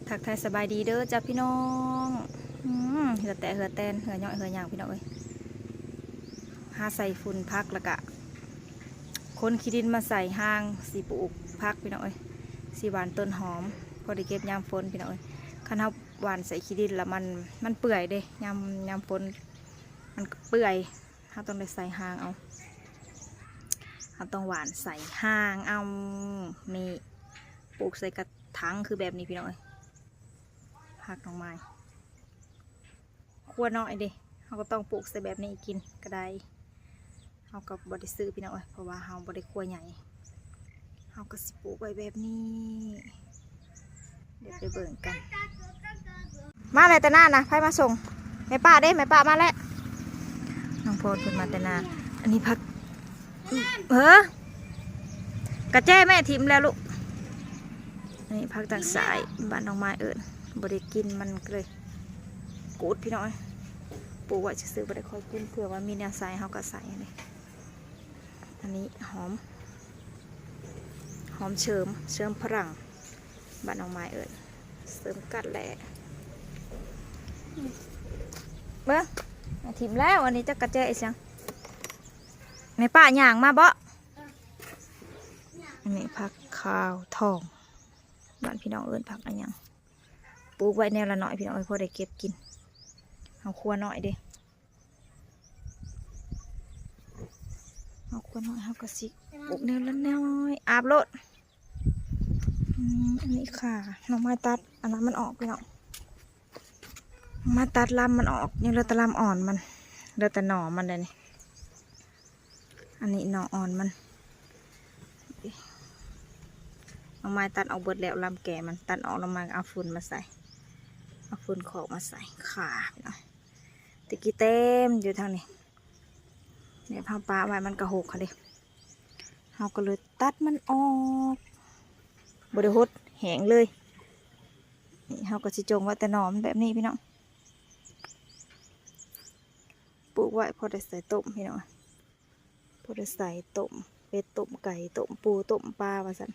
ທັກທາຍສະບາຍດີເດີຈ້າພີ່ນ້ອງ. ອືມ ເຫື່ອແຕະເຫື່ອແຕນ ເຫື່ອຍ້ອຍເຫື່ອຫຍັງພີ່ນ້ອງເອີຍ. ຫາໃສ່ຝຸ່ນຜັກ ແລ້ວກະຂົນຂີ້ດິນມາໃສ່ຮາງ ຊິປູກຜັກພີ່ນ້ອງເອີຍ, ຊິຫວ່ານຕົ້ນຫອມ ພໍໄດ້ເກັບຍາມຝົນພີ່ນ້ອງເອີຍ. ຄັນເຮົາຫວ່ານໃສ່ຂີ້ດິນແລ້ວມັນ ມັນເປື່ອຍເດ້ ຍາມ ຍາມຝົນມັນເປື່ອຍ. ເຮົາຕ້ອງໄດ້ໃສ່ຮາງເອົາ ເຮົາຕ້ອງຫວ່ານໃສ່ຮາງເອົາ. ນີ້ ປູກໃສ່ກະຖາງຄືແບບນີ້ພີ່ນ້ອງເອີຍ. ຜັກໜໍ່ໄມ້ ຄົວນ້ອຍເດ້ ເຮົາກໍຕ້ອງປູກໃສ່ແບບນີ້ ກິນກໍໄດ້. ເຮົາກໍບໍ່ໄດ້ຊື້ພີ່ນ້ອງເອີຍ ເພາະວ່າເຮົາບໍ່ໄດ້ຄົວໃຫຍ່. ເຮົາກໍຊິປູກໄວ້ແບບນີ້ ດຽວໄປເບິ່ງກັນ. ມາແລ້ວແຕ່ນານະ ໃຜມາສົ່ງ? ແມ່ປ້າເດ້ ແມ່ປ້າມາແລ້ວ. ນ້ອງໂພດເພິ່ນມາແຕ່ນາ. ອັນນີ້ຜັກ ເອີ ກະແຈແມ່ຖິ້ມແລ້ວລູກ. ນີ້ຜັກຕາງຊ້າຍ ບ້ານນ້ອງມາຍເອີ້ນ ບໍ່ໄດ້ກິນມັນກໍເລີຍກູດພີ່ນ້ອງເອີຍ. ປູກໄວ້ຊື່ໆ ບໍ່ໄດ້ຄ່ອຍກິນ ເພື່ອວ່າມີແນວໃສ່ເຮົາກໍໃສ່. ອັນນີ້ ອັນນີ້ຫອມ ຫອມເສີມ ເສີມພະລັງ ບ້ານນ້ອງມາຍເອີ້ນ ເສີມກັດແຫຼະ. ເບິ່ງ ຖິ້ມແລ້ວ ອັນນີ້ຈັກກະແຈອີຫຍັງ. ແມ່ປ້າຍ່າງມາເບາະ. ອັນນີ້ຜັກຂາວທອງ ບ້ານພີ່ນ້ອງເອີ້ນຜັກອີຫຍັງ. ປູກໄວ້ແນວລະໜ້ອຍພີ່ນ້ອງເອີຍ ພໍໄດ້ເກັບກິນ. ເຮົາຄົວນ້ອຍເດ້ ເຮົາຄົວນ້ອຍ ເຮົາກໍຊິປູກແນວລະໜ້ອຍ ອາບໂລດ. ອືມ ອັນນີ້ຄ່າ ໜໍ່ໄມ້ຕັດອັນນັ້ນມັນອອກພີ່ນ້ອງ. ໜໍ່ໄມ້ຕັດລຳມັນອອກ ຍັງເຫຼືອແຕ່ລຳອ່ອນມັນ ເຫຼືອແຕ່ໜໍ່ມັນເດ້ນີ້. ອັນນີ້ໜໍ່ອ່ອນມັນ ໜໍ່ໄມ້ຕັດອອກເບິດແລ້ວ ລຳແກ່ມັນຕັດອອກແລ້ວ ມາເອົາຝຸ່ນມາໃສ່ ເອົາຝຸ່ນຂອກມາໃສ່ ຄ່າພີ່ນ້ອງ. ແຕ່ກີ້ເຕັມຢູ່ທາງນີ້ ແບບເຮົາປະໄວ້ມັນກະຫົກຫັ້ນເດ້ ເຮົາກໍເລີຍຕັດມັນອອກ ບໍ່ໄດ້ຫົດ ແຫ້ງເລີຍ. ນີ້ເຮົາກໍຊິຈົ່ງໄວ້ແຕ່ໜໍ່ມັນແບບນີ້ພີ່ນ້ອງ. ປູກໄວ້ພໍໄດ້ໃສ່ຕົ້ມພີ່ນ້ອງ ພໍໄດ້ໃສ່ຕົ້ມເປັດ ຕົ້ມໄກ່ ຕົ້ມປູ ຕົ້ມປາວ່າຊັ້ນ.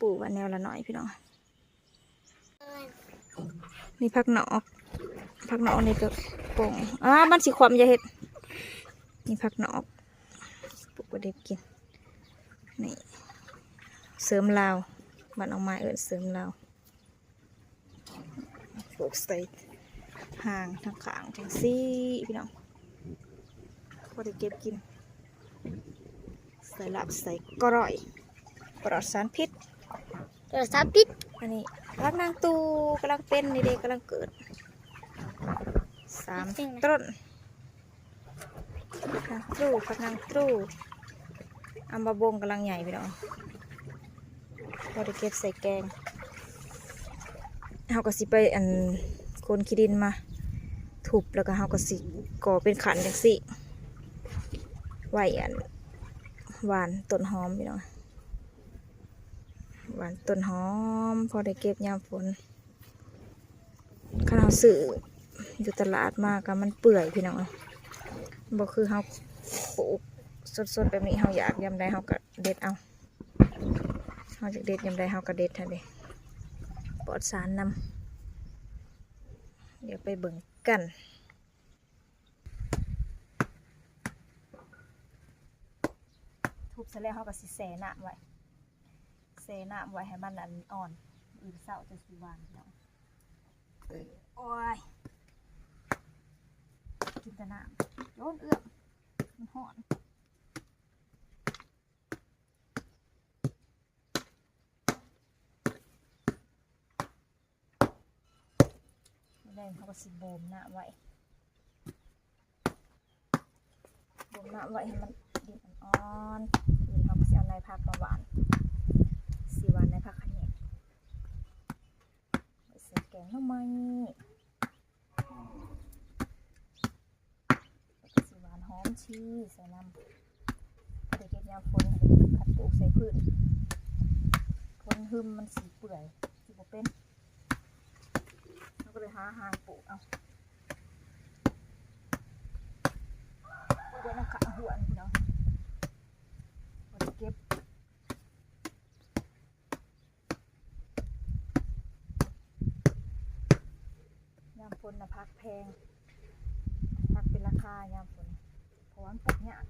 ປູກໄວ້ແນວລະໜ້ອຍພີ່ນ້ອງ. ນີ້ຜັກໜອກ ຜັກໜອກນີ້ກໍປົ່ງ ອາ ມັນຊິຄວ່ຳ ຢ່າເຮັດ. ນີ້ຜັກໜອກ ປູກໄວ້ໄດ້ກິນ. ນີ້ເສີມລາວ ບ້ານນ້ອງມາຍເອີ້ນເສີມລາວ. ປູກໃສ່ຮ່າງທາງຂ້າງຈັ່ງຊີ້ພີ່ນ້ອງ ພໍໄດ້ເກັບກິນ ໃສ່ລາບໃສ່ກ້ອຍ ປອດສານພິດ ປອດສານພິດ. ອັນນີ້ຜັກນາງຕູກຳລັງເປັນນີ້ເດ້ ກຳລັງເກີດ ສາມຕົ້ນ. ຜັກນາງຕູ ຜັກນາງຕູ ອຳມາບົງກຳລັງໃຫຍ່ພີ່ນ້ອງ ພໍໄດ້ເກັບໃສ່ແກງ. ເຮົາກໍຊິໄປ ອັນ ຂົນຂີ້ດິນມາທຸບ ແລ້ວກໍເຮົາກໍຊິກໍ່ເປັນຂັ້ນຈັ່ງຊີ້ ໄວ້ ອັນ ຫວ່ານຕົ້ນຫອມພີ່ນ້ອງ ຫວ່ານຕົ້ນຫອມ ພໍໄດ້ເກັບຍາມຝົນ. ຄັນເຮົາຊື້ຢູ່ຕະຫຼາດມາກໍມັນເປື່ອຍພີ່ນ້ອງເອີຍ ບໍ່ຄືເຮົາປູກສົດໆແບບນີ້ ເຮົາຢາກຍາມໃດເຮົາກໍເດັດເອົາ ເຮົາຢາກເດັດຍາມໃດເຮົາກໍເດັດຫັ້ນເດ້ ປອດສານນຳ. ດຽວໄປເບິ່ງກັນ. ທຸບເສັດແລ້ວເຮົາກໍຊິແຊ່ນ້ຳໄວ້ ແຊ່ນ້ຳໄວ້ໃຫ້ມັນ ອັນ ອ່ອນ ມື້ອື່ນເຊົ້າຈັ່ງຊິຫວ່ານພີ່ນ້ອງ. ໂອ້ຍ ກິນແຕ່ນ້ຳ ໂອ້ຍ ເອື້ອມ ມັນຮ້ອນ. ແລ້ວເຮົາກໍຊິບົ່ມນ້ຳໄວ້ ບົ່ມນ້ຳໄວ້ໃຫ້ມັນດິນອ່ອນໆ. ເຮົາກໍຊິເອົາໃນຜັກມາຫວ່ານ ຊິຫວ່ານໃນຜັກຂະແຍງ ໄວ້ໃສ່ແກງໜໍ່ໄມ້. ແລ້ວກໍຊິຫວ່ານຫອມຊີໃສ່ນຳ ໄດ້ເກັບຍາມຝົນ. ຄັນປູກໃສ່ພື້ນ ຝົນຮຶມມັນຊິເປື່ອຍ ຊິບໍ່ເປັນ ເຮົາກໍເລີຍຫາຮາງປູກເອົາ ປູກໄວ້ນຳຂ້າງຫ້ວຍພີ່ນ້ອງ ບໍ່ໄດ້ເກັບ. ຝົນນະ ຜັກແພງ ຜັກເປັນລາຄາຍາມຝົນ ເພາະວ່າມັນປູກຍາກ.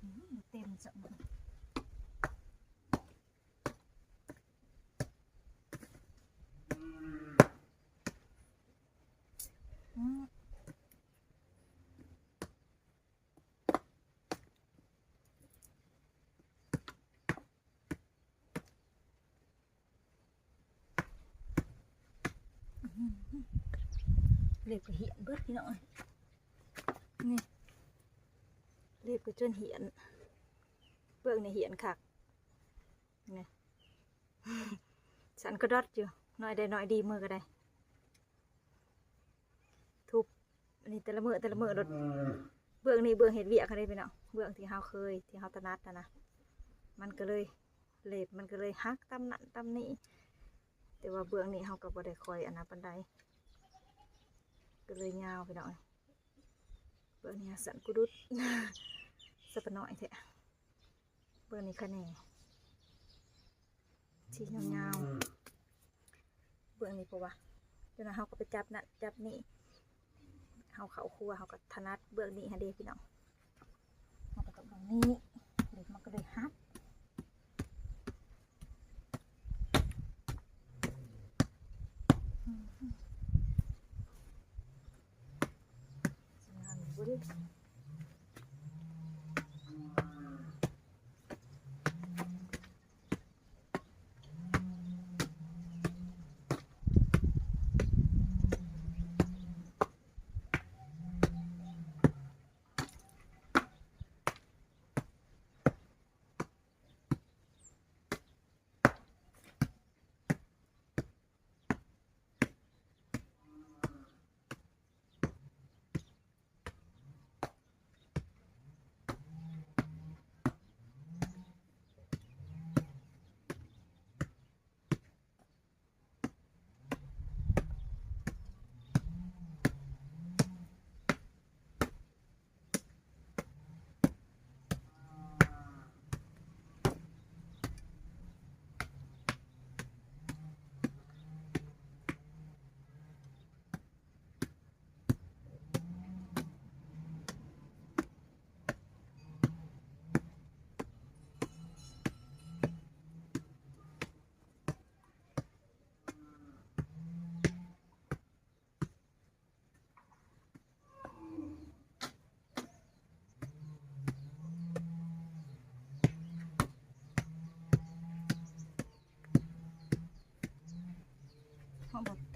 ອືມ ເຕັມຊະໝົດ. ອືມ ເລັບກໍຫ້ຽນເບິດພີ່ນ້ອງເອີຍ ນີ້ ເລັບກໍຈົນຫ້ຽນ ເບິ່ງນີ້ຫ້ຽນຄັກ ນີ້ ສັ່ນກະດອດຢູ່ ໜ້ອຍໃດໜ້ອຍດີ ມືກໍໄດ້ ທຸບ ອັນນີ້ແຕ່ລະມື້ແຕ່ລະມື້ໂລດ ເບື້ອງນີ້ເບື້ອງເຮັດວຽກຫັ້ນເດ້ພີ່ນ້ອງ ເບື້ອງທີ່ເຮົາເຄີຍ ທີ່ເຮົາຖະໜັດຫັ້ນນະ ມັນກໍເລີຍ ເລັບມັນກໍເລີຍຫັກຕຳນັ້ນຕຳນີ້ ແຕ່ວ່າເບື້ອງນີ້ເຮົາກໍບໍ່ໄດ້ຄ່ອຍອັນນັ້ນປານໃດ ກໍເລີຍຍາວພີ່ນ້ອງເອີຍ ເບື້ອງນີ້ສັ້ນກຸດຸດ ສະປະນ້ອຍແທ້ ເບື້ອງນີ້ຄະແໜ ສີຍາວໆ ເບື້ອງນີ້ ເພາະວ່າເຈົ້ານາຍເຮົາກໍໄປຈັບນັ້ນຈັບນີ້ ເຮົາເຂົ້າຄົວເຮົາກໍຖະໜັດເບື້ອງນີ້ຫັ້ນເດ້ພີ່ນ້ອງ ເຮົາກໍຕ້ອງເບິ່ງນີ້ ເລັບມັນກໍເລີຍຫັກ.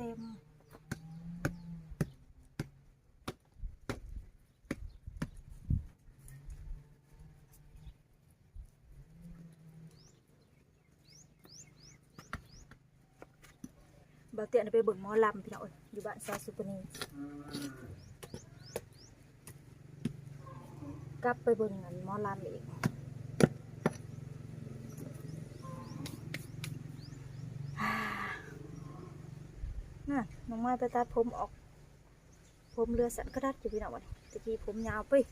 ເຕັມ. ບ່າວເຕ້ຍໄປເບິ່ງໝໍລຳ ພີ່ນ້ອງເອີຍ ຢູ່ບ້ານສາວສຸປະນີ ກັບໄປເບິ່ງອັນໝໍລຳອີກ. ນັ້ນ ນ້ອງມາຍໄປຕັດຜົມອອກ ຜົມເຫຼືອສັ້ນກະດັດຢູ່ ພີ່ນ້ອງ. ບັດນີ້ ແຕ່ກີ້ຜົມຍາວເປ້ຍ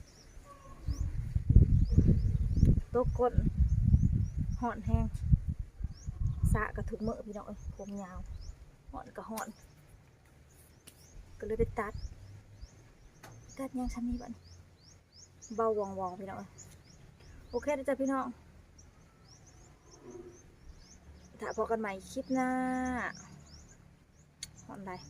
ຕົກກົ້ນ ຮ້ອນແຮງ ສະກະທຸກມື້ ພີ່ນ້ອງເອີຍ ຜົມຍາວ ຮ້ອນກະຮ້ອນ ກະເລີຍໄປຕັດ ຕັດຫຍັງຊ່ຳນີ້ບັດນີ້ ເບົາວ່ອງໆ ພີ່ນ້ອງເອີຍ. ໂອເຄເດີຈ້າ ພີ່ນ້ອງ ຖ້າພໍ້ກັນໃໝ່ຄລິບໜ້າ. ຮ້ອນຫຼາຍ.